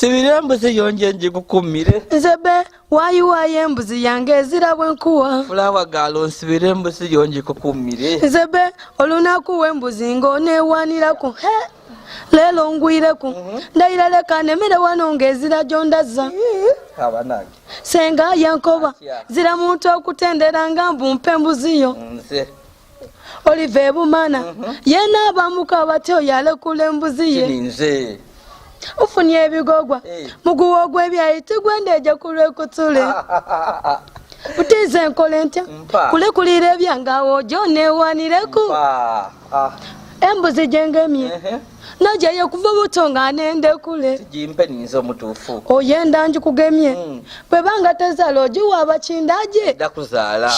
Nsibira embuzi yo nje njikukumire. Nze be wayiwayo embuzi yange ezira bwe nkuwa. Fulawa galo nsibira embuzi yo njikukumire. Nze be olunaku w'embuzi ng'oneewaniraku he leero ngwireku mhm. ndayira leka nemere wano ng'ezira gyondaza. Abanange. Senga yankoba zira muntu okutendera nga mbu mpa embuzi yo. Nze. Oliva ebumana mhm. yena abamuka batyo yalekula embuzi ye. Nze. Ufunye ebigogwa eh. muguwa ogw'ebyayi tigwendeeje ku lwekutule. Butiize enkola entya kulekulira ebyange awo ojo newanireku. Ah. Embuzi gyengemye najayo kuva buto nga nendekule. Gimpe ninze omutuufu. Oyenda njikugemye mm. bwebanga tezaala ogiwa abakindaje. Ndakuzaala.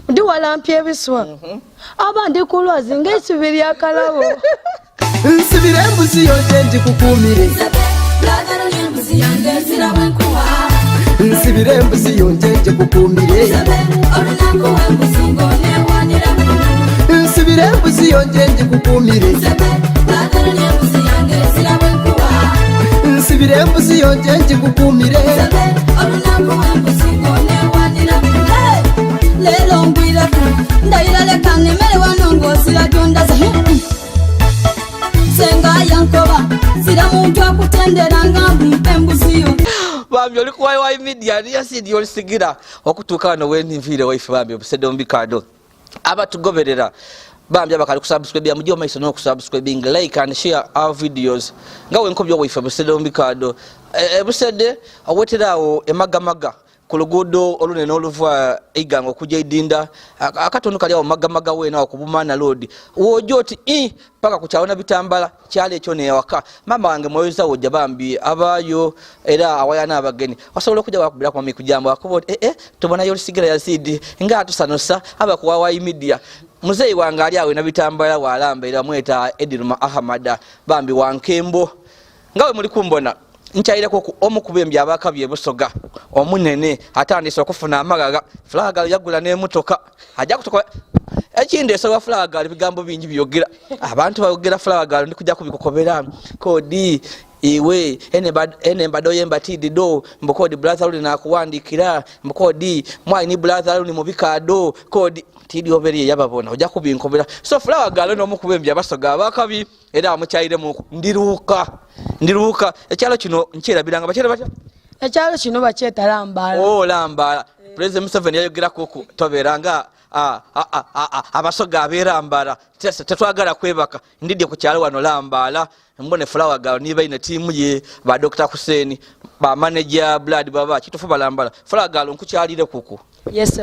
Ndi walampya ebiswa mm -hmm. aba ndi kulwazi ngaeisubi lyakalabo. Nsibira embuzi yo nje njikukumire. Nsibira embuzi yo nje njikukumire. Nsibira embuzi yo nje njikukumire. Nsibira embuzi yo nje njikukumire. Leero ngwiraku ndayira leka nemere wano ng'ozira gyondaza senga yankoba zira muntu akutendera nga mpa embuzi yo bambi oli kuwaiwai media niyasidi olisigira okutuuka wano wenviire waife bambi obusedde mubikado abatugoberera bambi abakali kusubscribe mujje omaiso n'okusubscribing like and share our videos nga wenkobye waife busedde mubikado ebusedde e, oweterawo emagamaga ku luguudo olunene oluva Iganga okujja Idinda akatono kali awo Magamaga weena awo ku Bumaana Road w'ojja oti i paka ku kyalo Nabitambala kyalo ekyo newaka maama wange mwoyoza wojja bambi abaayo era awaya n'abagenyi osobola okujja wakubira ku mami kujambo akuba oti ee eh, eh, tubonayo olusigira Yazidi nga atusanosa aba ku Wawayi Media muzeeyi wange ali awo Nabitambala walamba era bamweta Ediruma Ahamada bambi wankembo nga we muli kumbona nkyayireko ku omu ku bembi abakabye ebusoga omunene atandise okufuna amagaga fulagal yagula n'emotoka ajja kutuka ekindeesa wa fulagal ebigambo bingi byogera abantu bayogera fulagal ndi kujja kubikukobera kodi iwe ene mbadde oyembatidido mbu kodi brother luli nakuwandikira mbu kodi mwali ni brother luli mubikado kodi tidi oberi yababona ojja kubinkobera so flower galo n'omu ku bembi abasoga abakabi era amukyayiremu ndiruuka ndiruuka ekyalo kino nkyerabiranga bakyera batya ekyalo kino bakyeta lambaala oh, lambaala president museveni yayogeraku tobeera nga abasoga aberambala tetwagala kwebaka ndidye ku kyalo wano lambaala mbone flower girl niba ine tiimu ye ba dr hussein ba manager blood baba kitufu balambala flower girl nkukyalire kuku Yes,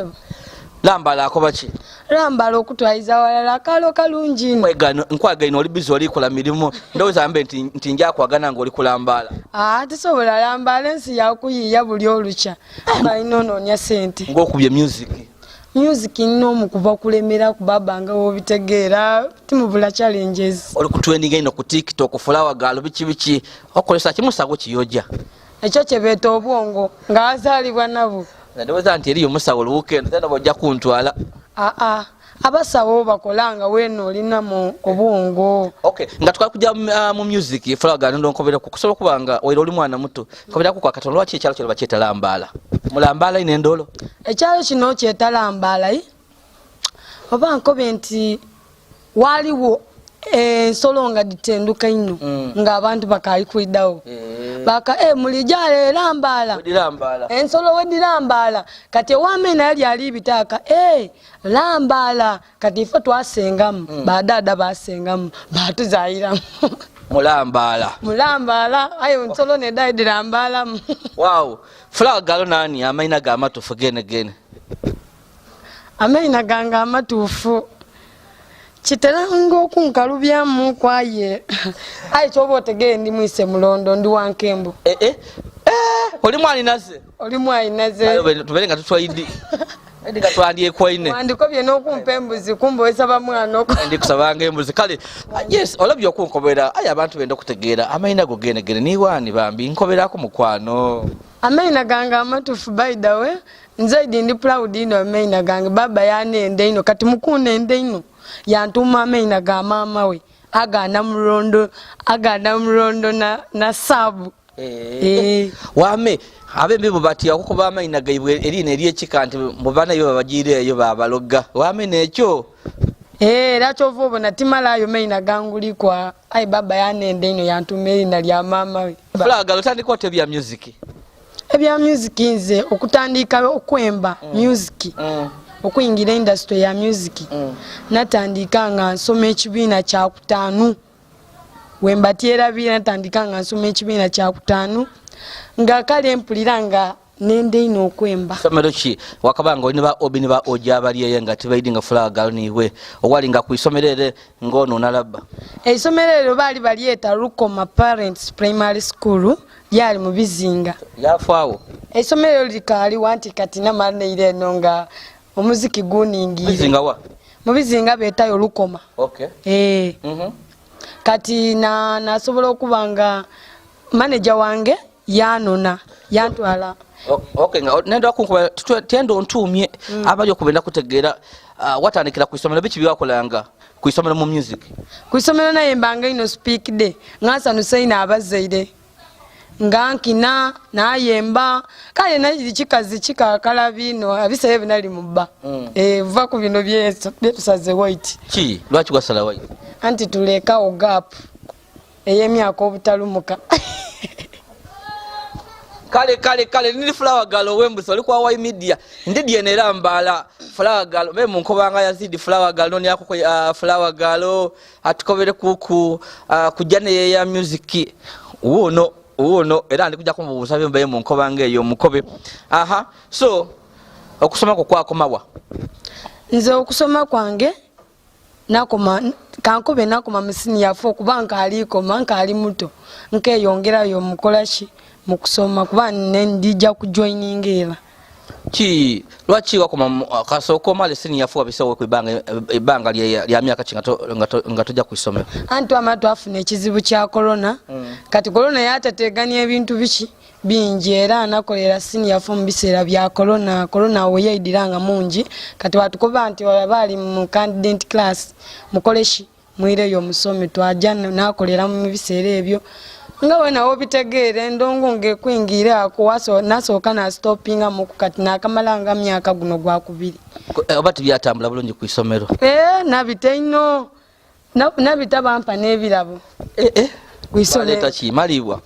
Lambala akoba ki? Lambala okutwaliza walala akalo kalungi ino. Nkwagaino oli busy oli kola mirimu. Ndowooza mbe nti nti nja kwagana ng'oli kulambaala. Ah, tisobola lambaala ensi yakuyiiya buli olukya. Balina onoonya ssente. Ng'okubye music. Music nina omukuva kulemera ku baba nga wobitegeera timubula challenges. Oli ku trending ino ku TikTok, flower girl biki biki. Okozesa kimusago kiyoja. Ekyo kye beeta obwongo nga azaalibwa nabwo. Ndowooza nti eriyo omusawo oluwuka eno tena ojja kuntwala. Aa abasawo bakola nga weena olinamu obwongo. Okay, nga twali kujja uh, mu music flower garden ndonkobera ku kusobola kuba nga oira oli mwana muto. Nkobera ku kwa Katonda lwaki ekyalo kino bakyeta Lambaala. Mulambaala ine endolo. Ekyalo kino kyeta Lambaala. Oba nkobe nti Waaliwo ensolo nga dhitenduka inho mm. ng'abantu bakaali kwidhawo eh. baka e mulijaala erambaala ensolo wedhirambaala kati ow'amaina yali ali bitaaka e lambaala kati ife twasengamu mm. badaada basengamu batuzayiramu mulambaala mulambaala aye ensolo nedhaye dhirambaalamu wow flower galo nani amaina ga matufu gene gene Amaina gange amatuufu kitera nga okunkalubyamu kwaye aye kyoba otegeere ndi mwise mulondo ndi wa nkembo. Eh, eh, eh, oli mwaninaze? Oli mwaninaze. Tubere nga tutwaidi. Ndi nga twandyekwine. Wandikobye n'okumpa embuzi kumba osaba mwana oko. Ndi kusabanga embuzi kale. Ah, yes, olabye okunkobera aye abantu benda okutegeera amaina go genegene niwani bambi nkoberako mukwano. Amaina gange amatuufu by the way Nze idi ndi proud inho amaina gange baba yanenda inho kati mukunenda inho yantuuma amaina ga maama we aga Namulondo aga Namulondo na, na Saabu. Eh. Wame abembi bo batya okukuba amaina gaibwe eriina eryekika nti mbu banaibwe babagiireeyo babaloga. Wame nekyo. Eh, era kyova obona timalayo maina gangulikwa aye baba yanenda inho yantuma erina lya maama we. Flaga otandika otya ebya music? Ebya music nze okutandika okwemba music okuyingira industry ya music natandika nga nsoma ekibiina kyakutaanu. Wemba tyerabira natandika nga nsoma ekibiina kyakutaanu nga kale mpulira nga nenda inho okwemba. Somero ki wakaba nga oli ni ba Obi ni ba Oji abali eyo nga tibaidi nga Flower Girl niiwe owali nga ku isomero ere nga ono onalabba? Eisomero eryo baali balyeta Rukoma Parents Primary School lyali mu bizinga. Lyafaawo? Eisomero eryo likaaliwo anti kati namala neira eno nga omuziki guningiire. Bizinga wa? Mu bizinga beetayo Rukoma. Okay. Eh. Kati na nasobola okuba nga manager wange yanona yantwala. Okay, nga nenda kunkuba tendo ntumye abali okubenda kutegeera watandikira ku isomero biki byewakolanga ku isomero mu music? Ku isomero nayembanga ino speak day nga nsanuse ino abazaire nga nkina nayemba kale nali kikazi kikakalabi ino ebiseera ebyo nali mubba. Va ku bino byetusaze white. Ki lwaki wasala white? Anti tulekawo gap ey'emyaka obutalumuka. Kale kale kale nili Flower Girl owembusa oli kwa Y Media ndidi eno era mbala Flower Girl me munkobanga yazidi Flower Girl noni akoko Flower Girl atukobere kuku kujja ne ya music wuno wuno era ndi kujja kumubuuza bimbaye mu nkobanga eyo mukobe. Aha, so okusoma ko kwakomawa? Nze okusoma kwange nakoma kankobe nakoma mu senior 4 kuba nkaali koma nkaali muto nkeyongerayo mukolaki mu kusoma kuba ndija ku joininga era. Ki lwaki wakoma kasooka omala senior 4 wabisewo ku ibanga lya myaka ki nga tojja ku isomero? Anti twamala twafuna ekizibu kya corona. Kati corona yatateganya ebintu biki bingi era nakolera senior 4 mu biseera bya corona. Corona we yaidira nga mungi kati watukoba nti abaali mu candidate class mukoleshi mwireyo musome. Twaja nakolera mu biseera ebyo nga we nawo bitegeera endongo ng'ekwingira ako nasooka nasitopinga muku kati nakamala nga myaka guno gwakubiri. Oba tibyatambula bulungi ku isomero? Nabita ino nabita bampa n'ebirabo. Ku isomero. Baleeta ki? Malibwa?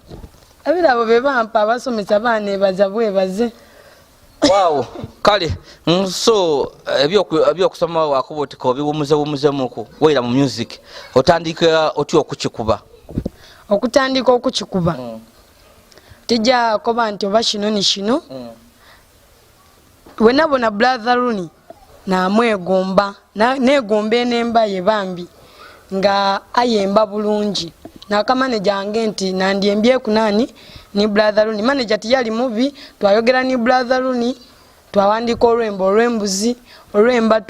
Ebirabo bye bampa abasomesa baneebaza bwebaze. Wow, kale so ebyokusoma wakuba oti kobiwumuze wumuzemuku waira mu music otandika otya okukikuba? Okutandika okukikuba tijja koba nti oba kino ni kino. Wenabona Brother Rooney namwegomba, negomba enemba ye bambi nga ayemba bulungi. Naka manager wange nti nandyembyeku nani ni Brother Rooney. Manager tiyali mubi, twayogera ni Brother Rooney, twawandika olwemba olwembuzi, olwemba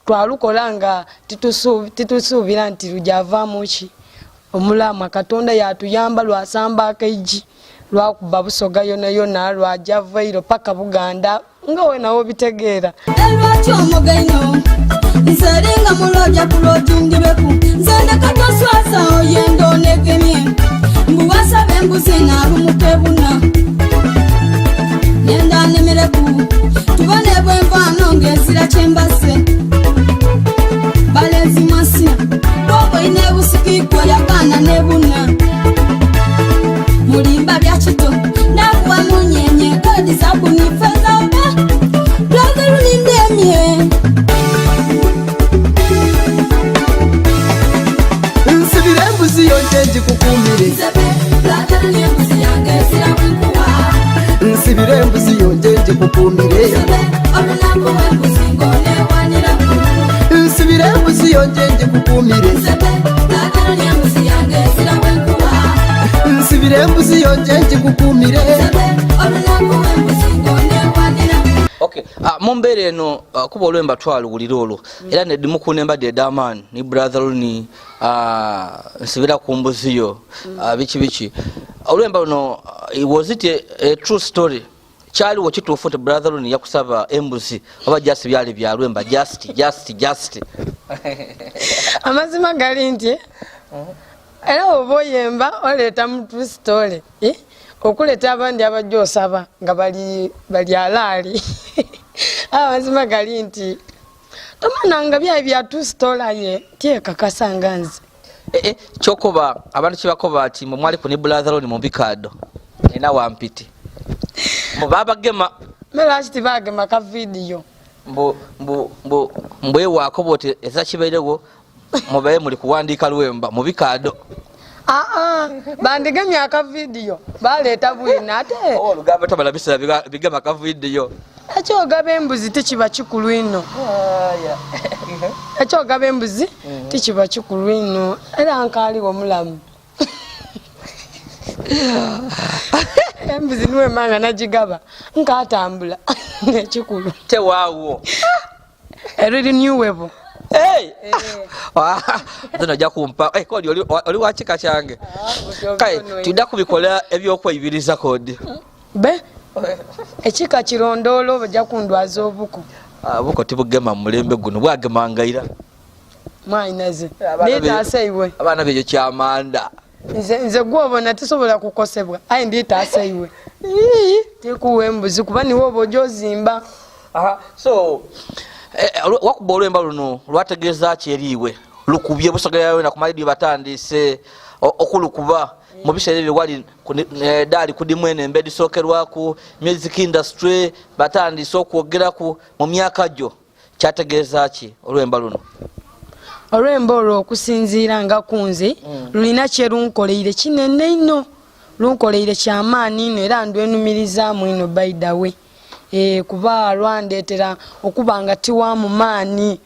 twalukola nga titusuubira nti lujavaamu ki omulamwa. Katonda yatuyamba lwasamba akaigi lwakuba Busoga yona yona lwaja Vairo paka Buganda nga we nawo bitegeera. Lwaki omugaino nze eringa mulojja ku lwogi ndibeku nze ndeka toswaza oyenda onegemye mbu wasaba embuzi naalumuka ebuna nenda nemereku tubone bwenvaano ng'ezira kyembase balenzi mwasina bwoba olina ebusikikwa yagaana nebuna mulimba bya kito nakuwa munyenye kodi sabuni feza oba brother ulindemye. Nsibira embuzi yo nje ngikukumire. Nzebe, brother ni embuzi yange ezira bwenkuwa. Nsibira embuzi yo nje ngikukumire. Nzebe, olunaku embuzi ng'onewaniraku. Nsibira embuzi yo nje ngikukumire. Nzebe, brother ni embuzi yange ezira bwenkuwa. Nsibira embuzi yo nje ngikukumire. Nzebe, olunaku embuzi ng'onewaniraku. Okay, mu mbeera eno kuba olwemba twaluwulira olwo era nedimu ku nemba de daman ni brother ni nsibira ku mbuzi yo biki biki. Olwemba luno was it a true story? Kyaliwo kituufu nti brother Rooney yakusaba embuzi oba just byali bya lwemba just just just? Amazima gali nti era oba oyemba oleeta mu true story. Okuleta abandi abajja osaba nga bali bali alaali. Amazima gali nti tomana nga byali bya true story aye tyekakasa nga nze. Eh, eh, kyokoba abantu kyebakoba ati mwe mwali ku ni brother loni mu bikaado ena wampiti mbu babagema. Me lwaki tibagema ka video? Mbu mbu mbu mbu ewakoba oti eza kibairewo mubaye muli kuwandiika lwemba mu bikaado. Aa bandigemye aka video baleeta bwino ate. Oh, olugambo tamala biseera bigema ka video. Ekyogaba embuzi tikiba kikulu inho. Ekyogaba embuzi tikiba kikulu inho era nkaaliwo mulamu. Embuzi niwe mba nga nagigaba nkatambula nekikulu. Tewaawo. Eri renewable. Hey! Nze ojja kumpa eh, kodi oli, oli wa kika kyange. Kale tudda kubikola ebyokweibiriza kodi. Be ekika kirondoola oba ojja kundwaza obuko. Obuko tibugema mu mulembe guno bwagemanga ira. Mwanyinaze nditaasa iwe. Abaana beyo kyamanda. Nze nze gwobona tisobola kukosebwa aye nditaasa iwe. Tikuwa embuzi kuba niwe oba ojja ozimba. Aha, so eh, wakuba olwemba luno lwategeeza ki eri iwe? Lukubye Busoga yawena ku malidio batandiise okulukuba mu biseera ebyo wali daali kudimu eno emba edisookerwaku music industry batandiise okwogeraku mu myaka gyo. Kyategeeza ki olwemba luno? Olwemba olwo okusinziira nga ku nze lulina kye lunkoleire kinene inho, lunkoleire kyamaani inho era ndwenumirizaamu inho by the way. Eeh kuba lwandetera okuba nga tiwaamu maani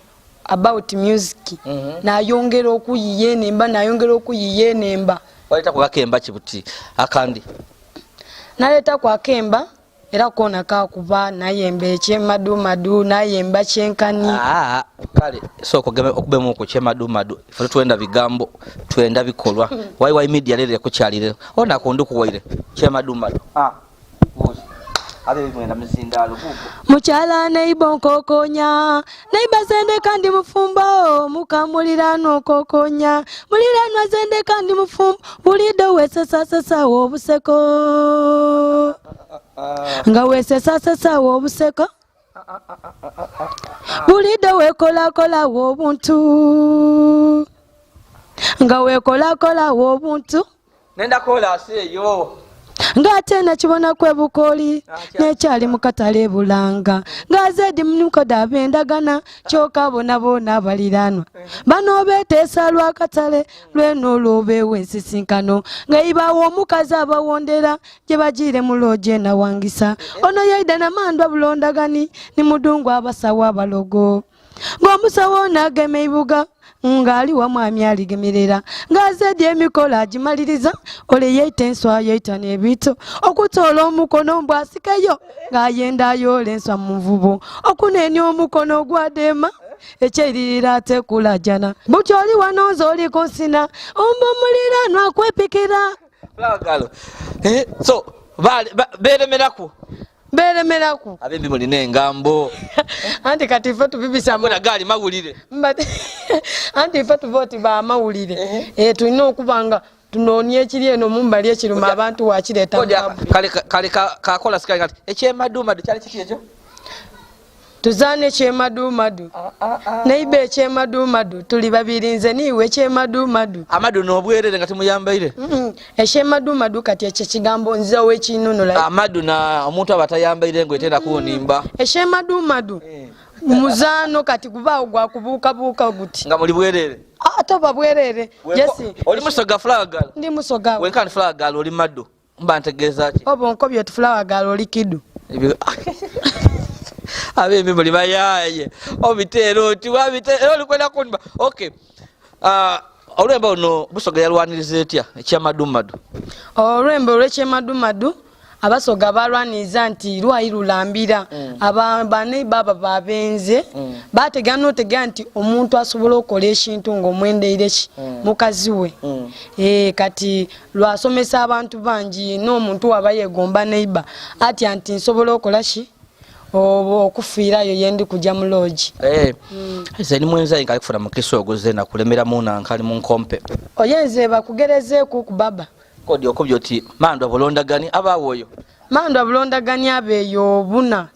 about music, nayongera okuyiya enemba nayongera okuyiya enemba. Waleetaku akemba ki buti akandi? Naleetaku akemba era koona kakuba, nayemba ekyemadumadu, nayemba kyenkani. Aa, kale sooka ogeme okubemu ku kyemadumadu. Ife tetwenda bigambo, twenda bikolwa. YY Media leero ekukyalire. Ona ku ndukuwaire kyemadumadu. Ah. Mukyala neiba nkokonya neiba zendeka ndi mufumbo muka muliranwa nkokonya muliranwa zendeka ndi mufumbo bulido wesesasesa obuseko nga wesesasesa obuseko bulido wekolakola obuntu nga wekolakola obuntu Nenda koolaasi eyo. Ng'ate nakibona kwe Bukooli n'ekyali mu katale e Bulanga ng'aze dimunukoda abendagana kyoka bona bona abaliraanwa bano beteesa lwa katale lwene olwo obeewo ensisinkano nga ibaawo omukazi abawondera gye bagiire mu loogi enawangisa ono yaida namandwa bulondagani ni mudungu abasawo abalogo Ng'omusawo ono agema eibuga ng'ali wa mwami aligemerera ng'azeedi emikolo agimaliriza ole yaita enswa yaita n'ebiito okutoola omukono mbu asikeyo ng'ayenda ayoola enswa mu nvubo okunenia omukono ogwadema ekyeiririra ate kulajana buti oli wano nze oli kunsina mbu muliranwa akwepikira. Eh, so beeremeraku Beeremeraku. Abembi mulina engambo. Anti kati ife tubibisa mu gaali mawulire. Anti ife tuva oti ba mawulire. Eh, tulina okuba nga tunoonia ekiri eno mu mbali ekiruma abantu wakireeta mu public. Kale kale kakola sikali kati ekyemadumadu kyali kiki ekyo? Tuzaane ekyemadumadu. Neiba ekyemadumadu tuli babiri nze niiwe ekyemadumadu. Amadu n'obwerere nga timuyambaire. Ekyemadumadu kati ekyo ekigambo nze owekinunula. Amadu na omuntu aba tayambaire ngoye tenda kunimba. Ekyemadumadu muzaano kati gubaawo gwa kubuukabuuka guti. Nga muli bwerere. Ah, toba bwerere. Jesse. Oli musoga flower girl? Ndi musoga. Wenkani flower girl oli madu. Mba ntegeeza ki? Oba onkobye oti flower girl oli kidu. Abembi muli bayaye. Obiteera oti wabiteera oli kwenda kunimba. Okay. Olwemba luno Busoga yalwaniriza etya ekyamadumadu? Olwemba olw'ekyemadumadu Abasoga balwaniriza nti lwali lulambira baneiba abo babenze bategera notegera nti omuntu asobola okola ekintu nga omwendeire ki mukazi we. Kati lwasomesa abantu bangi n'omuntu waba yegomba neiba atya nti nsobola okola ki okufiirayo yendi kuja mu loogi. Nze ndi mwenzi aye nkali kufuna mukisa ogwo zena kulemera mu nanka ali mu nkompe. Oye nze bakugerezeeku ku baba. Kodi okobye oti mandwa bulondagani abaawo oyo? Mandwa bulondagani abeeyo buna.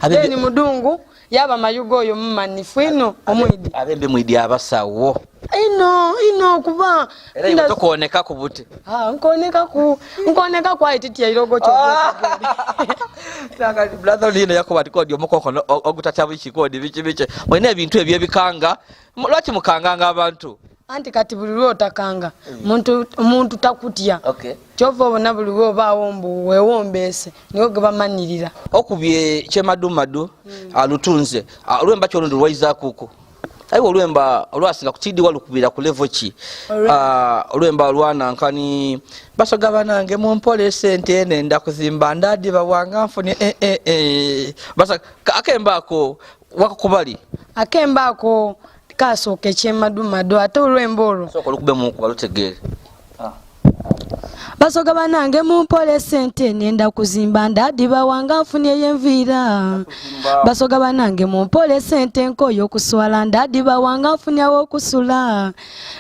Then mudungu yaba mayuga oyo mumanifu ino omwidi. Abembe mwidi abasawo. Ino ino kuba era iwe tokoneka ku buti. Ah, nkoneka ku nkoneka ku ayi titya irogo kyo. Nanga brother lino yakuba ati kodi omukoko ogutacha biki kodi biki biki. Mwine ebintu ebyo ebikanga. Lwaki mukanganga abantu? Anti kati buli lwotakanga muntu omuntu takutya. Okay. Kyova obona buli lwobaawo mbu wewombeese niwe gwe bamanirira. Okubye kyemadumadu alutunze olwemba ki olundi lwaizakuku aye olwemba olwasinga ku TD walukubira ku level ki? Olwemba olwanankani basoga banange mumpole esente nenda kuzimba ndadiba wanga nfunye eh, eh, eh. Basa akemba ako wakakubali Akemba ako kasooka ekyemadumadu ate olwemba olwo sooka olukubemuku balutegeere. Basoga banange mumpole sente nenda kuzimba ndadiba wanga nfunye yenviira. Basoga banange mumpole sente nkoyo okuswala ndadiba wanga nfunye awokusula.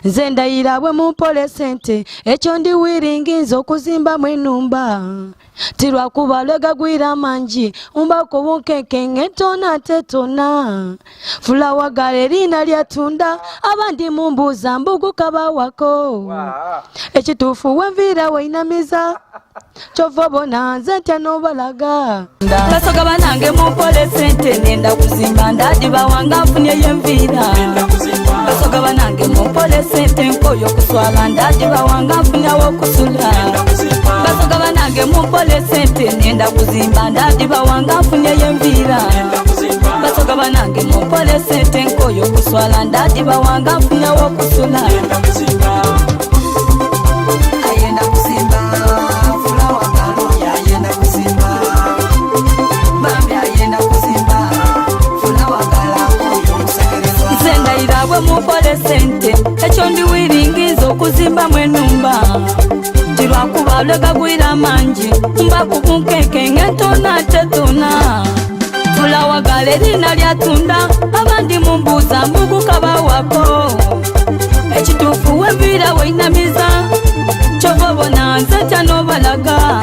Nze ndayira bwe mumpole sente ekyo ndi wiringi nze okuzimbamu enumba. Tilwakuba lwegagwira mangi mbako bunkenke ng'entona tetona. Fulawa gala erina lyatunda abandi mumbuuza mbuguka bawako. Ekituufu wenviira weinamiza kyova obona nze ntya n'obalaga. Basoga banange mumpole sente nenda kuzimba ndadiba wanga nfunye yenviira. Basoga banange mumpole sente nkoyo okuswala ndadiba wanga nfunye awokusula. Basoga banange mumpole sente nenda kuzimba ndadiba wanga nfunye yenviira. Basoga banange mumpole sente nkoyo okuswala ndadiba wanga nfunye awokusula. Ayenda kuzimba fulawa galo ayenda kuzimba bambi ayenda kuzimba fulawa gala oyo musekereza. Nze ndayira bwe mumpole sente ekyo ndi wiringiza okuzimbamu enumba. Tilwakuba lwegagwira mangi mba ku bunkenke ng'entona tetona. Fulawa gala erina lyatunda abandi mumbuuza mbuguka bawako. Ekituufu wenviira weinamiza kyova obona nze ntya n'obalaga.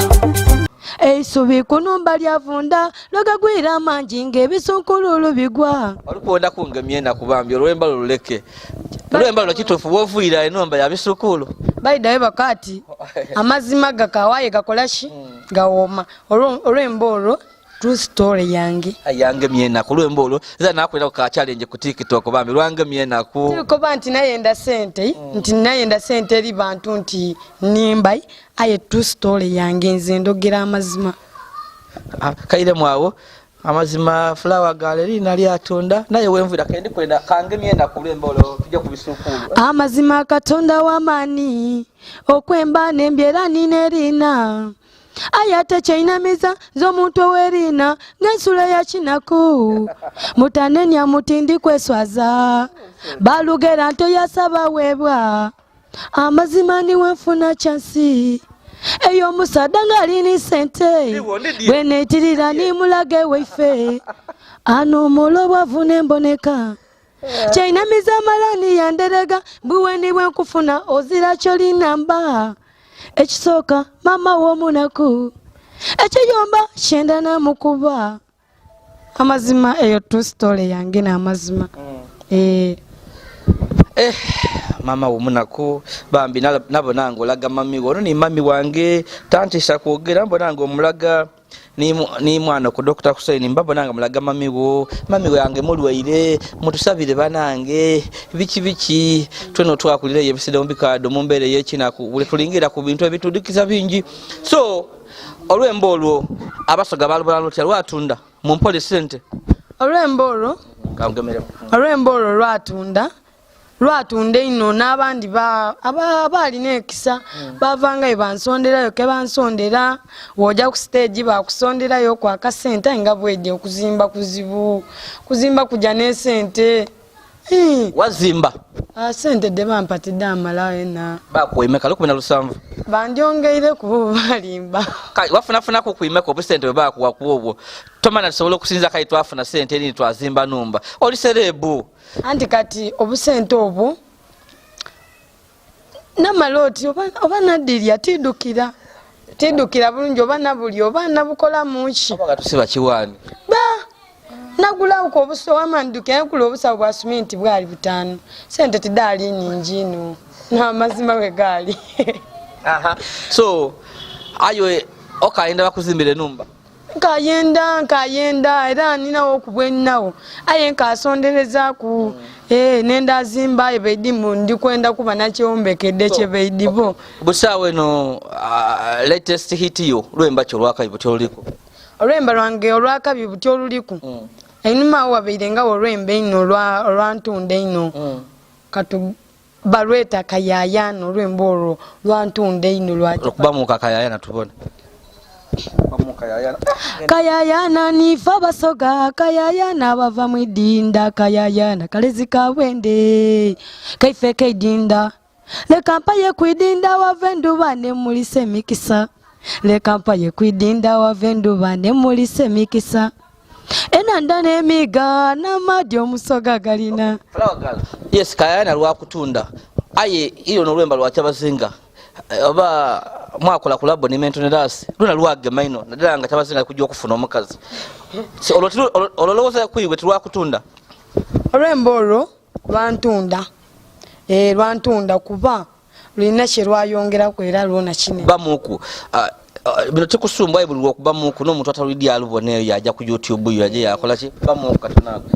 Eisubi ku numba lyavunda lwegagwira mangi ng'ebisunkuluulu bigwa. Olikuwonda kungemya enaku bambi olwemba luleke. Olwemba luno kituufu bwovuira enumba ya bisukulu. Baidayo bakati amazima gakawaye gakola ki gawooma. Olwemba olwo true story yange. Yangemya enaku olwemba olwo nze nakwira ku ka challenge ku TikTok bambi lwangemya enaku. Tibikoba nti nayenda sente nti nayenda sente eri bantu nti nimba aye true story yange nze ndogera amazima. Kairemu awo amazima flower girl erina lyatunda naye wenvira kendi kwenda kangemye enaku olwemba olwo tujja ku bisukulu. Amazima Katonda w'amaani okwemba n'embyera nina erina aye ate kyeinamiza nze omuntu ow'erina ng'ensula ya kinaku mutanenya muti ndi kweswaza balugera nto yasaba weebwa amazima niwe nfuna kyansi eyo omusaadha ng'alini sente bweneitirira nimulaga ewaife anomola obwavu nemboneka kyeinamiza amalani yanderega bwiweni bwenkufuna ozira kyolinamba ekisooka mama w'omunaku ekiyumba kyenda namukuba. Amazima eyo true story yange n'amazima. Mama w'omunaku bambi nabona nga olaga mami wo ono ni mami wange tantisa kwogera mbona nga omulaga ni mwana ku Dr. Hussein mbabona nga mulaga mami wo mami wange mulwaire mutusabire banange biki biki tweno twakulira ebisida mu bikado mu mbeera ey'ekinaku buli tulingira ku bintu ebitudikiza bingi. So olwemba olwo abasoga balubala lutya lwatunda mumpole sente? Olwemba olwo Kangemereko. Olwemba olwo lwatunda lwatunda ino n'abandi abaalina ekisa bavangayo bansonderayo ke bansondera w'oja ku stage bakusonderayo ku akasente aye nga bwedi okuzimba kuzibu kuzimba kuja n'esente. Wazimba? Sente de bampa tidamala ena. Bakwemeka lukumi na lusanvu. Bandyongeire kuba balimba. Kale wafunafunaku kwimeka obusente bwe bakuwa ku obwo. Tomana tusobola okusinza kale twafuna sente eri twazimba numba. Oli serebu. Anti kati obusente obwo. Namala oti oba, oba nadirya tidukira tidukira bulungi oba nabulya oba nabukolamu ki. Oba gatusiba kiwaani. Ba nagulawo obuso wama ndukira nagula obusawo bwa suminti bwali butano sente tidali nyingi ino n'amazima bwe gaali. Aha. So ayo okayenda bakuzimbira enumba. Nkayenda nkayenda era ninawo okubweninawo aye nkasonderezaaku eh, nenda azimba aye baidi mbu ndi kwenda kuba nakyombekedde kye baidi bo. Busaawa eno uh, latest hit yo lwemba ki olwakabi buti oluliku? Olwemba lwange olwakabi buti oluliku mm. einhuma awo wabaire nga olwemba einho olwantunda einho mm. katu balweta kayayana olwemba olwo lwantunda einho lwa okubamuka kayayana tubone Kayayana nife abasoga kayayana abava mu idinda kayayana kalezi ka bwende kaife keidinda leka mpaye kwidinda wava enduba nemulisa emikisa leka mpaye kwidinda wava enduba nemulisa emikisa enanda n'emiga n'amaadhi omusoga galina. Yes, kayayana lwakutunda aye iyo nolwemba lwa kyabazinga eh, oba mwakola kulabo ni mentonerasi luna lwagema ino naddala nga kyabazinga ali kujja okufuna omukazi olwo lowooza kwiwe tilwakutunda olwemba olwo lwantunda eh, lwantunda kuba lulina kyerwayongeraku era lwona kinene bamuku ah, ah, bino tikusumbwa aye buli lwokubamuku n'omuntu atalwidi alubona eyo yaja ku youtube yo yaja yakola ki bamuku katonaako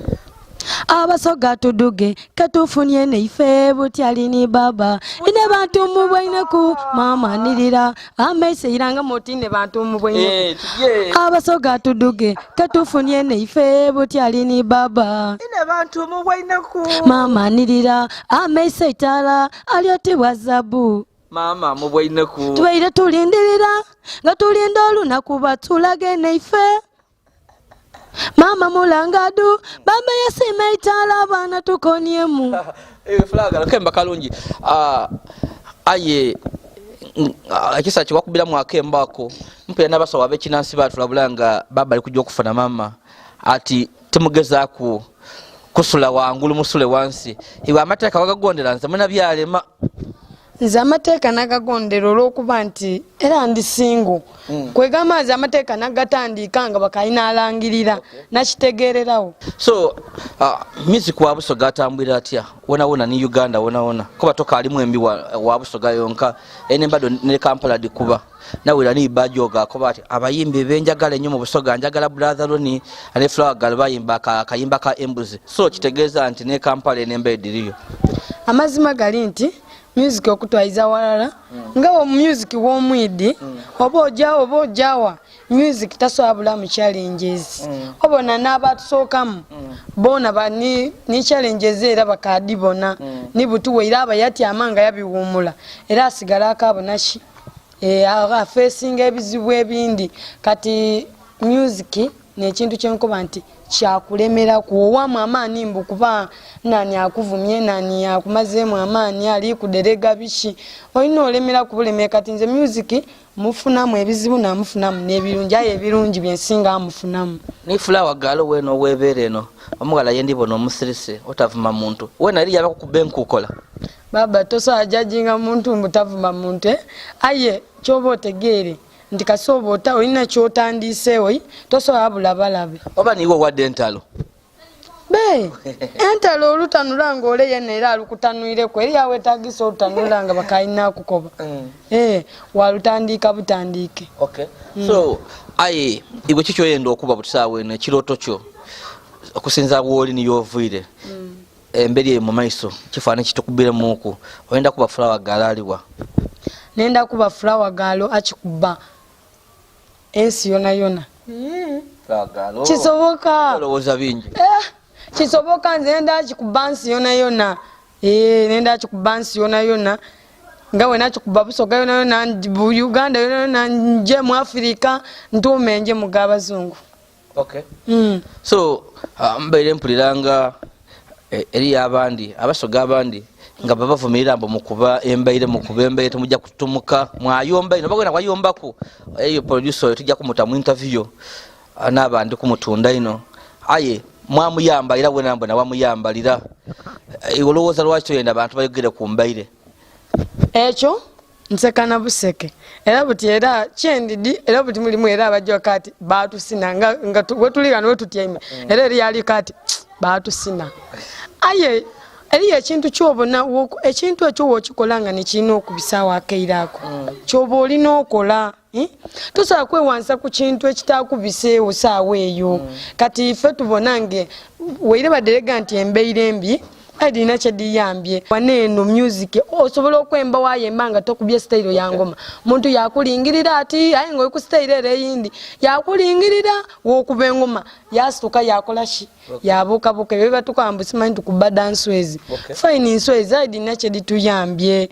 Abasoga tuduge ketufunye neife butyali ni baba ine bantu mubwaineku mama nirira amaiso iranga moti ine bantu mubwaineku eh, abasoga tuduge ketufunye neife butyali ni baba ine bantu mubwaineku mama nirira amaiso eitala alyotibwa zabu Maama mubwaineku. Tubaire tulindirira nga tulinda olunaku batulage neife. Maama mulangadu baba yasima eitala abaana tukoniemu. Eh, flaga kemba kalungi. Ah, aye ah, ekisa kyewakubiramu akemba ako mpera n'abasawo ab'ekinansi batulabula nga baba ali kujja okufuna maama ati temugezaku kusula wangulu musule wansi iwe amateeka wagagondera nze muna byalema nze amateeka nagagondera olwokuba nti era ndi single mm. kwegamba nze amateeka nagatandiika nga bakalina alangirira okay. nakitegererawo so uh, music wa busoga atambwira atya wonawona ni uganda wonawona kuba tokaalimu embi wa, wa busoga yonka ene mbado ne kampala dikuba nawulira ni bajoga akoba ati abayimbi benjagala ennyo mu busoga njagala brother Ronnie ne Flower Girl bayimba akayimba ka embuzi so kitegeeza nti ne Kampala enemba ediriyo amazima gali nti music okutwaiza walala mm. nga wo music womwidi mm. oba oja oba ojawa music tasobola bulamu challenges mm. obona n'abatusookamu mm. bona ba ni, ni challenges era bakadibona mm. ni butuwa era aba yatyama nga yabiwumula era asigala akabonaki Eh, afesinga ebizibu ebindi kati music nekintu kyenkoba nti kyakulemeraku owamu amaani mbu kuba nani akuvumye nani akumazeemu amaani ali kuderega biki olina olemera kubulemera kati nze music mufunamu ebizibu namufunamu nebirungi aye ebirungi byensinga amufunamu ni fulawa galo weno owebere eno omughala yendibona omusirise otavuma muntu wena eri yabakukuba enkukola Baba tosobola judginga muntu mbu tavuma muntu eh? Aye kyoba otegeere nti kasi oba ota olina kyotandiiseewo tosobola bulabalabe. Oba niiwe owadde entalo? Be entalo olutanula nga ole yena era alukutanwireku eri awetagisa olutanula nga bakalina akukoba mm. eh, walutandiika butandiike. Okay. Mm. So aye iwe ki kyoyenda okuba butisaawa eno ekirooto kyo okusinza wooli niyo oviire mm. Emberi eyo mumaiso kifaananyi kitukubiremuuku. Oyenda kuba flower girl aliwa? Nenda kuba flower girl akikuba ensi yonayona. Flower girl. Kisoboka. Olowooza bingi. Eh, kisoboka nze nenda akikuba nsi yonayona. Eh, nenda akikuba nsi yonayona. Nga wena akikuba Busoga yonayona, Uganda yonayona, nje mu Africa, ntuume nje mu g'abazungu. Okay. Mm. So uh, mbaire mpuliranga eh, eriyo abandi abasoga abandi nga babavumirira mbu mukuba embaire mukuba embaire temujja kutumuka mwayomba ino bagwena wayombaku eyo producer oyo tujja kumuta mu interview ah, n'abandi kumutunda ino aye mwamuyamba era wena mbona wamuyambalira eh, olowooza lwaki toyenda abantu bayogere ku mbaire? Ekyo nseka na buseke era buti era kyendidi era buti mulimu era abaja kati batusina nga, nga wetuli ghano wetutyaime mm. era eriyo ali kati batusina aye eriyo ekintu kyobona ekintu ekyo wokikola nga nekirina okubisaawo akaire ako mm. kyoba olina okola eh? Tosobola kwewansa ku kintu ekitakubiseewo saawa eyo mm. Kati ife tubona nge waire baderega nti embeire embi aye dirina kyediyambye wane eno music osobola okwemba wayemba nga tokubye sitayiro ya ngoma muntu yakulingirira ati aye nga oli ku sitayiro ere eyindi yakulingirira wokuba engoma yasituka yakola ki yabuukabuuka ebyo bibatuka mbu simanyi tukuba danswezi fine nswezi aye dirina kyedituyambye.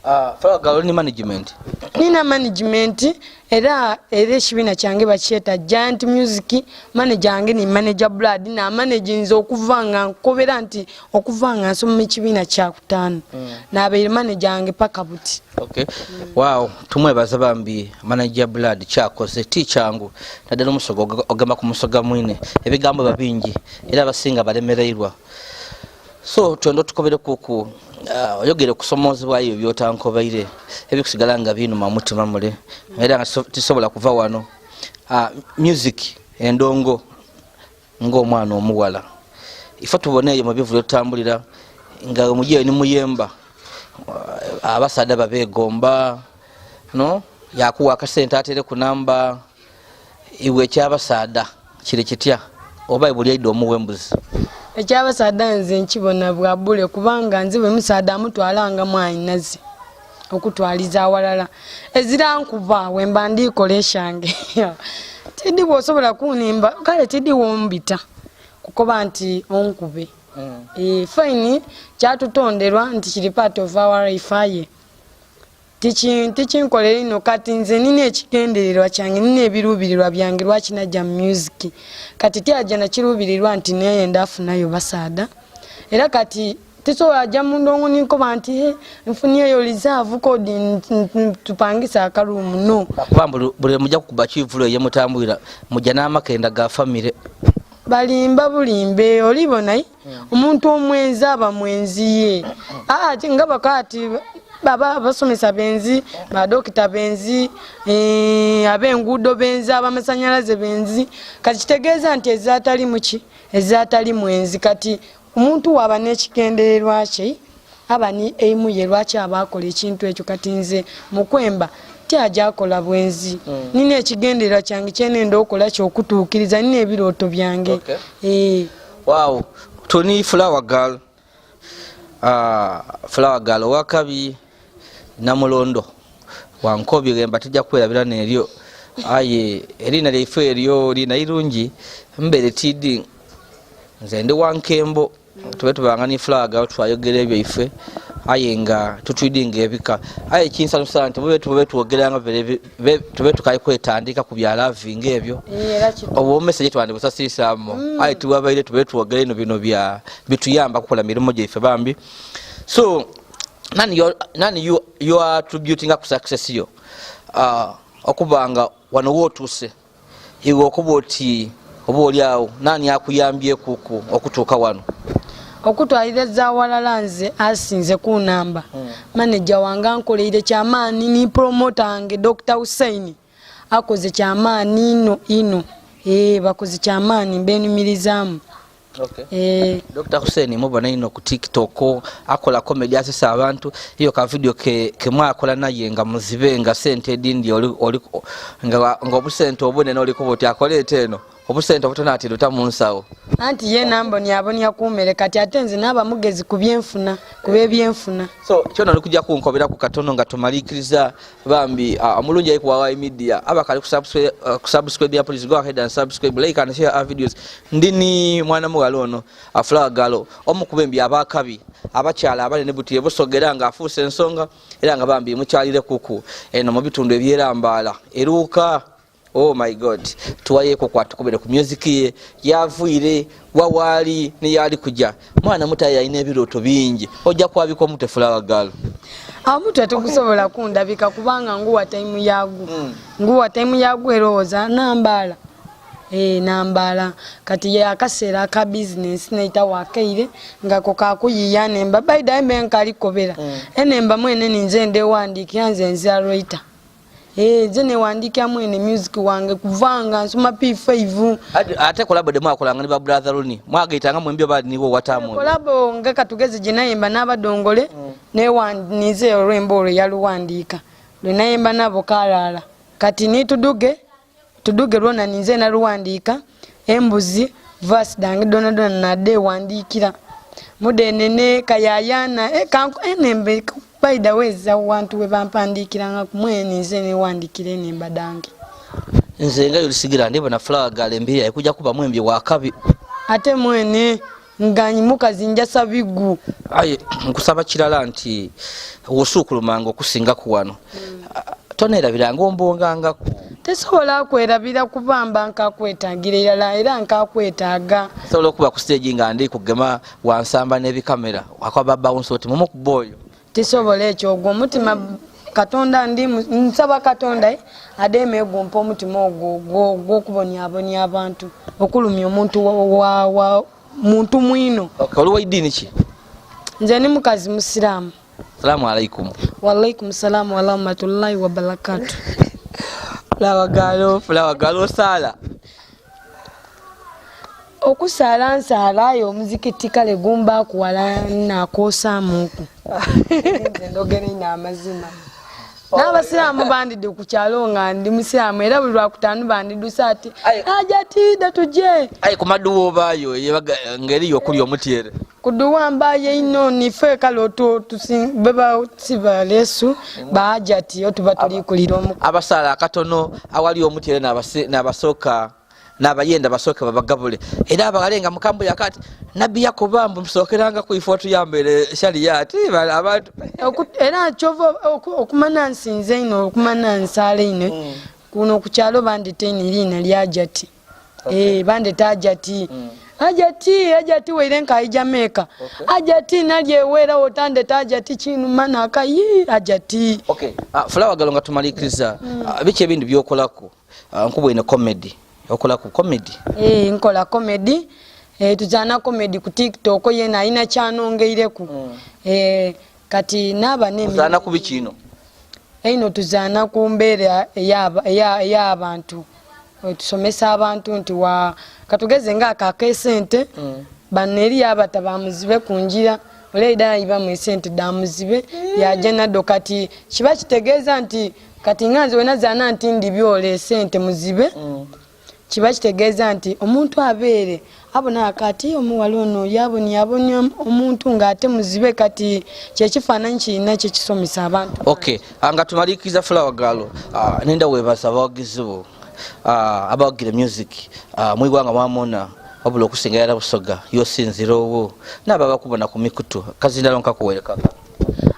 Uh, ni management nina management era era ekibiina kyange bakyeta Giant Music. Manager wange ni manager Blood na manage nze okuva nga nkobera nti okuva nga nsoma ekibiina kyakutaano mm. nabeire manager wange paka buti. Okay. Mm. Wow, tumwebaza bambi manager Blood kyakoze ti kyangu naddala omusoga ogema ku musoga mwine ebigambo biba bingi era abasinga balemereirwa. So twenda otukobere kuku uh, oyogere okusomozebwa ebyo byotankobaire ebikusigala nga binuma mutima mule era nga tisobola kuva wano. Uh, music endongo ng'omwana omuwala ife tubona eyo mubivulo tutambulira nga omujeyo ni muyemba uh, abasaadha babegomba no yakuwa akasente atere ku namba iwe ekyabasaadha kiri kitya oba buli aidha omuwa embuzi? Ekyabasaadha nze nkibona bwa bule kubanga nze bwe musaadha amutwala nga mwanhinaze okutwaliza awalala ezira nkuba wemba ndi kola ekyange tidi bwosobola kunimba kale tidi wombita kukoba nti onkube. Mm. E, fine kyatutonderwa nti kiri part of our life aye tikinkolera ino kati nze nina ekigendererwa kyange nina ebiruubirirwa byange lwaki najja mu music kati tyaja nakiruubirirwa nti neyenda afunayo basaada era kati tisobola ajja mu ndongo ninkoba nti he nfunyeyo reserve kodi tupangisa akaruumu no kuba buli mujja kukuba kivulo eye mutambulira mujja n'amakenda ga famire balimba bulimbe olibona omuntu omwenzi aba mwenzi ye ah, nga bakati baba abasomesa benzi badokita benzi eh, abenguudo benzi abamasanyalaze benzi kati kitegeeza nti ezatali muki ezatali mwenzi kati omuntu waba n'ekigendererwa kye aba ni eimu ye lwaki aba akola ekintu ekyo kati nze mukwemba tyaja akola bwenzi mm. nina ekigendererwa kyange kyenenda okola kyokutuukiriza nina ebirooto byange okay. e. Wow, Tony Flower Girl. Uh, Flower Girl owakabi Namulondo wankobi ghemba tujja kwerabira neryo aye erina lyaife eryo lina irungi mbere tidi nze ndi wankembo tube tubanga ni Flower Girl twayogera ebyaife aye nga tutwidinga ebika aye kinsanusa nti mube tube twogeranga tube tukaye kwetandika ku bya loving ebyo obwo message twandibusasiisaamu mm. aye tubabaire tube twogera ino bino bya bituyamba kukola mirimu gyaife bambi so nani you, nani you, you are attributing ku success yo uh, okuba nga wano wotuuse iwe okuba oti oba oli awo nani akuyambyekuku okutuuka wano? Okutwaliriza awalala nze asinze kunamba mm. maneja wange ankoleire kyamaani ni promota wange Dr. Hussein akoze kyamaani ino ino ee bakoze kyamaani mbenumirizaamu. Okay. Eh. Dr. Hussein mubona ino ku TikTok akola comedy asesa abantu iyo ka video ke ke mwakola naye nga muzibe nga sente edindi oli oli nga nga obusente obunene oli kubuti akolete eno obusente obutono ati luta mu nsawo anti ye namboni abonya kumere kati ate nze naba mugezi ku byenfuna ku byenfuna so kyona oli kujja kunkobera ku katono nga tumalikiriza bambi uh, omulungi ali ku Wawayi Media abakali kusubscribe ya please go ahead and subscribe, like and share our videos. Ndi ni mwana muwala ono Flower Girl omu ku bembi abakabi abakyala abanene buti ebusogera nga afuuse ensonga era nga bambi mukyalire kuku eno mu bitundu ebyerambaala eruuka. Oh my God, tuwayeeko kwatukubire ku music ye yavuire wawaali neyali kuja mwana mutayi alina ebirooto bingi ojja kwabika omutwe Flower Girl. Omutwe tegusobola kundabika kubanga nguwa taimu yagwo mm. nguwa taimu yagwo erowooza nambaala. Eh, nambaala kati ye akaseera aka bizinensi naitawo akaire nga ko kakuyiya nemba baida mbe nkalikobera mm. enemba mwene ninze ndewandiikira nze nzira writer Eh, nze newandikira mwene music wange kuvanga nsoma P5. Ate kolabo de mwakolanga ni ba brother Runi mwagaitanga mwembi oba niwo watamu kolabo nga katugeze gye nayimba n'abadongole mm. newanize olwembo olwo yaluwandiika lwe nayimba nabo kalaala kati nituduge tuduge lwona ninze naluwandiika embuzi verse dange dona dona nadewandiikira mudenene kayayana eh, enembe eh, by the way za wantu we bampandiikiranga kumwe ninze newandikira enemba dange nze nga yolisigira ndibona flower girl embiri ayikuja kuba mwembi wakabi ate mwene nga mukazi njasa bigu aye nkusaba kirala nti wosuukulumanga okusingaku wano mm. toneerabiranga ombongangaku tesobola kwerabira kubamba nkakwetagira irala era nkakwetaaga sobola okuba ku stage nga ndi kugema wansamba n'ebikamera akwaba bounce oti mumukuba oyo Tisobola ekyo ogwo omutima katonda ndi nsaba katonda eh, ademe gumpa omutima ogwo ogwokubonyabonya abantu okulumya omuntu wa, wa, muntu mwino. Okay, oli wa idini ki? Nze ni mukazi musiraamu. Salamu alaikum. Walaikum salamu warahmatullahi wabarakatu. Flower girl, flower girl osala. Okusaala nsaala aye omuzikiti kale gumbaaku wala nakoosaamuuku. Nze ndogera inho amazima. N'abasiraamu bandidde ku kyalo nga ndi musiraamu era buli lwakutaanu bandidusa ati Hajati idha tuje. Aye ku maduwa obaayo ng'eriyo okuli omutyere. Ku duwa mbaayo inho nife kale beba si baleesu ba Hajati otuba tuli kulira omuko. Abasaala akatono awali omutyere n'abasooka n'abayenda basooke babagabule era abaghale nga mukambuya kati nabbi yakoba mbu musookeranga ku ife otuyambere sharia ati abantu era kyova okumana nsinze ino okumana nsaala ino mm. kuno ku kyalo bandeta ino eriina lya jati eh, bandeta ajati mm. ajati ajati waire nkayi jamaica ajati nalyeweera wotandeta ajati kinuma nakayi ajati okay. uh, fulawa galo nga tumalikiriza mm. uh, biki ebindi byokolaku Ah, nkubwine comedy okola ku comedy eh nkola comedy eh tuzana comedy ku TikTok yena alina kyanongeireku mm. eh kati naba ne tuzana ku bikino eino tuzana ku mbeera eya abantu eh, tusomesa abantu nti wa katugeze nga akakesente mm. bano eri abata bamuzibe ku njira oleida ibamu esente damuzibe mm. yaja nado kati kiba kitegeeza nti Kati nga nze wenazaana nti ndibyola esente muzibe mm. kiba kitegeeza nti omuntu abeere abona kati omuwala ono yabonyabonya omuntu ng'ate muzibe kati kyekifaananyi kirina kyekisomesa abantu ok ah, nga tumaliikiriza flower girl ah, nenda webaza abawagizi bo ah, abawagira music mwigwanga mwamona wabula okusinga yala busoga yosinzira owo naabo abakubona ku mikutu kazindalo nkakuwerekaka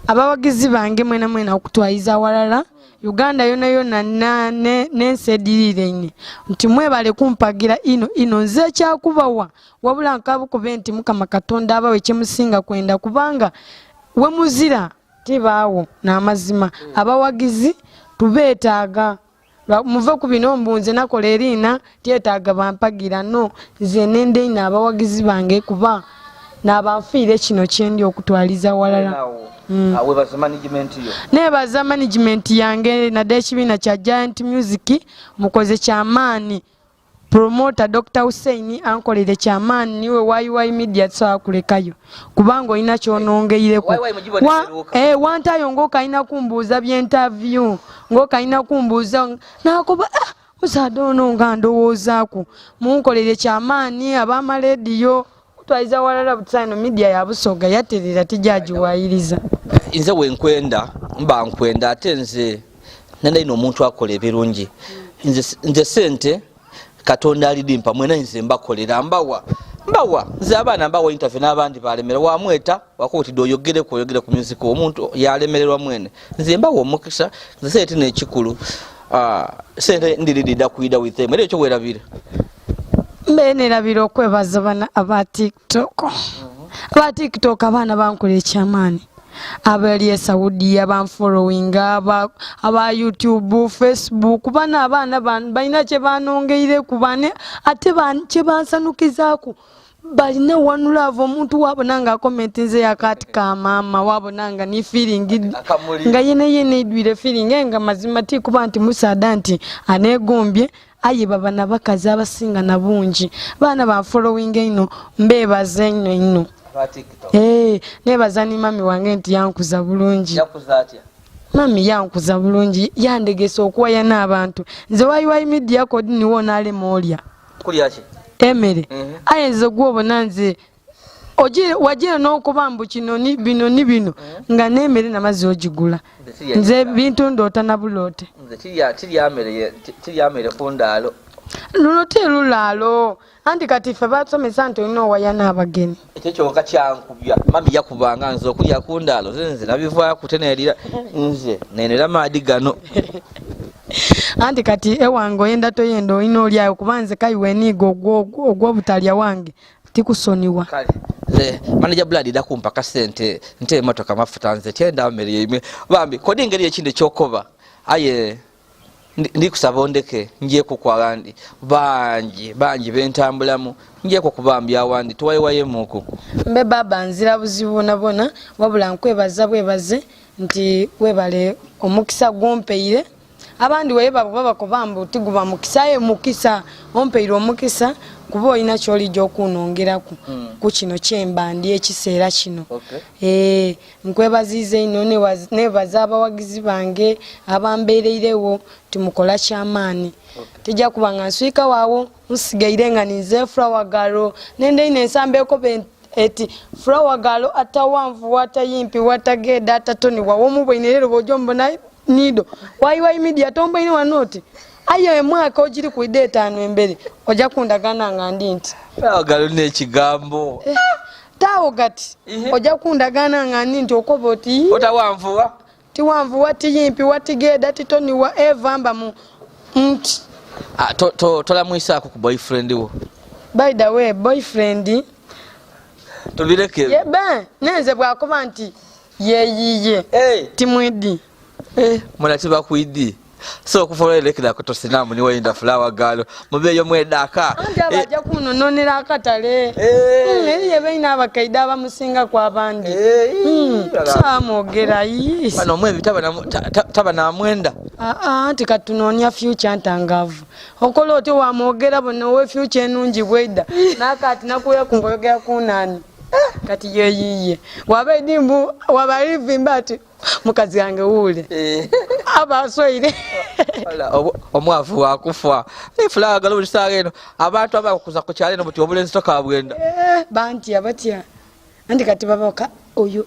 Abawagizi bange mwenamwena okutwaiza aghalala Uganda yonayona n'ensi edhiriiraine nti mwebale kumpagira inho inho. Nze ekyakubawa wabula nkabukobe nti Mukama Katonda abawe kyemusinga kwenda kubanga wemuzira tibaagho n'amazima. Abawagizi tubeetaaga. Muve ku bino mbu nze nakola eriina tyetaaga bampagira no nze nenda inho abawagizi bange kuba nabanfiire kino kyendi okutwaliza walala. Mm. Ah, webaza management yo? Nebaza management yange nada ekibiina kya Giant Music mukoze kyamaani Promoter Dokita Hussein ankolere kyamaani niwe YY Media tusobola kulekayo kubanga olina kyonongeireku eh, wantayo ngaokalina kumbuuza byentavyu ngaokalina kumbuuza nakuba ah, musaada ono nga ndowoozaaku munkolere kyamaani abamaleediyo kutwaliza walala butsano media ya busoga yaterera tijagiwayiriza nze wenkwenda mba nkwenda ate nze nenda ino omuntu akola ebirungi nze, nze sente katonda alidimpa mwena nze mbakolera mbawa mbawa nze abaana mbawa interview n'abandi balemera wamweta wakubutidde oyogereku oyogere ku music omuntu yalemererwa mwene nze mbawa omukisa nze sente nekikulu ah, sente ndiridida kwida with them era ekyo werabira mbe nerabira okwebaza bana aba tiktok aba tiktok abaana bankola ekyamaani. Abali e Saudia banfollowinga, aba, aba YouTube, Facebook, bano abaana balina kye banongeireku bane ate kye bansanukizaaku balina one love. Omuntu wabona nga akomentinze yakati ka maama, wabona nga ni feeling nga yene yene idwire feeling nga mazima ti kuba nti musaada nti anegombye, aye baba na bakazi abasinga na bungi. Baana banfollowinga einho, mbebaza einho einho. Eh, nebaza ni mami wange nti yankuza bulungi. Mami yankuza bulungi, yandegesa okuwaya n'abantu. Nze wayiwayi media kodi niwo onalema olya emere. Aye nze gwobona nze wajire n'okuba mbu kino ni bino ni bino, nga n'emere namaze ogigula. Nze bintu ndoota na buloote. Nze tirya mere ku ndaalo. Luno ti lulaalo. Anti kati ffe batusomesa nti olina owaya n'abagenyi. Ekyo kyonka kyankubya. Mami yakubanga nze okulya ku ndaalo, nze nze nabivaaku tenerira nze nenera maadi gano. Anti kati ewange oyenda toyenda olina olyayo, kuba nze kai weniiga ogw'obutalya wange tikusoniwa. Kale nze manager Blood ida kumpa kasente nte emotoka mafuta, nze tyenda mmere yaimwe bambi. Kodi engeri ekindi ekyokoba, aye ndi kusaba ondeke njeku ku aghandi bangi bangi bentambulamu, njeku ku bambi awandi tuwayewayemuku. Mbe baba nzira buzibu bwonabwona, wabula nkwebaza bwebaze nti webale omukisa gwompeire. Abandi weba babakoba mbu tiguba mukisa, aye mukisa ompeire omukisa kuba olina kyolija okunongeraku ku kino kyemba ndi ekiseera kino. Nkwebaziiza inho, nebaza abawagizi bange abambeereiregho nti mukola kyamaani. Tija kuba nga nswikagho agho, nsigaire nga ninze Flower Girl. Nenda inho ensambo ekoba eti Flower Girl atawanvu, atayimpi, atageedha, atatoniwa. W'omuboine leero bw'oja omubona niidho. Wayiwayi media tomboine wano oti? Aye emwaka ogiri kwidha etaanu emberi oja kundagaana nga ndi nti. Flower Girl n'ekigambo. Taawo gati oja kundagaana nga ndi nti okoba oti. Otawanvuwa. Tiwanvuwa, tiyimpiwa, tigeedha, titoniwa, eva mba mu nti. Ah, to, to, tolamwisaaku ku boyfriend wo. By the way, boyfriend. Tubireke. Ye be, nenze bwakoba nti yeyiye. Hey. Timwidi. Eh, muna tibakwidi. So okuva olwelekera ku tosinamu ni wayinda flower girl mubeeyo mwedaka. Anti abaja eh. kunononera akatale. Eh. Eriyo baina abakaide abamusinga ku abandi. Eh. Samwogera. Bano omwebi taba namwenda. Ah, ah, anti katunonya future ntangavu. Okola otyo wamwogera bona owe future enungi bweida. Nakati nakuya kungoyogera kunani. Kati yeyiye. Waba edimbu waba livimba ati mukazi wange wuule. Aba aswaire. Omwavu wakufa. Flower girl buli saawa eno abantu abakuza ku kyalo eno buti obulenzi tokabwenda. Bantya batya. Anti kati baboka oyo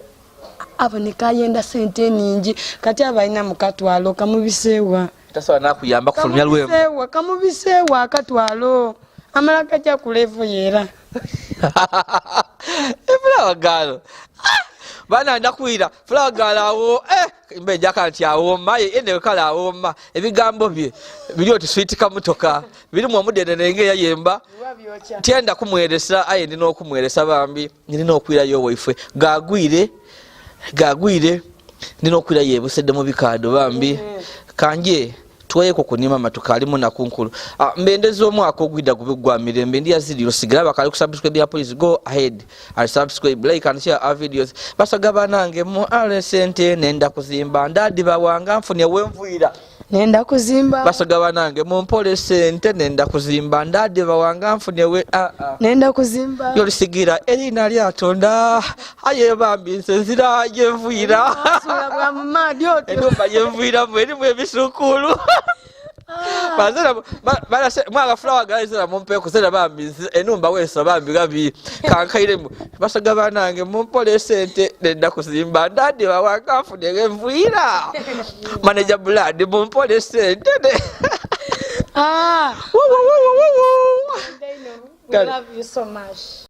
aboneka ayenda sente eningi kati aba alina mukatwalo kamubiseewa. Tasobola nakuyamba kufulumya lwembo. Kamubiseewa, kamubiseewa akatwalo amala kajja ku level yera. Flower girl. Bana ndakwira Flower girl awo mbe njaka nti awooma ye ene kale awooma ebigambo bye biri oti sweet kamutoka birimu omudenene nga eyayemba tyenda kumweresa aye ndina okumweresa bambi ndina okwirayo waifwe gagwire gagwire ndina okwirayo ebusedde mu bikaado bambi kanje tweko kunima matuka alimu nakunkulu. Mbendeza omwaka ogwida gube gwa mirembe. Ndi yazidi osigala bakali ku subscribe ya please go ahead and subscribe, like and share our videos. Basoga banange mu ale sente nenda kuzimba ndadi bawanga nfunye wenvuira nenda kuzimba. Basoga banange mumpole sente nenda kuzimba ndadi bawanga nfunye we ah, ah. Nenda kuzimba. Yolisigira erina lyatonda aye bambi nze nzira gyenvuira. Sula bwa mumadi otyo. Enumba gyenvuiramu erimu ebisukulu. Bazera barase mwaka flower guys na mumpe kuzera bambi enumba wesa bambi gabi kankairemu basaga banange mumpole sente nenda kuzimba ndadi bawanga nfunye gyenvuira. Manager Blood mumpole sente. Woo, woo, woo, woo, woo. We love you so much.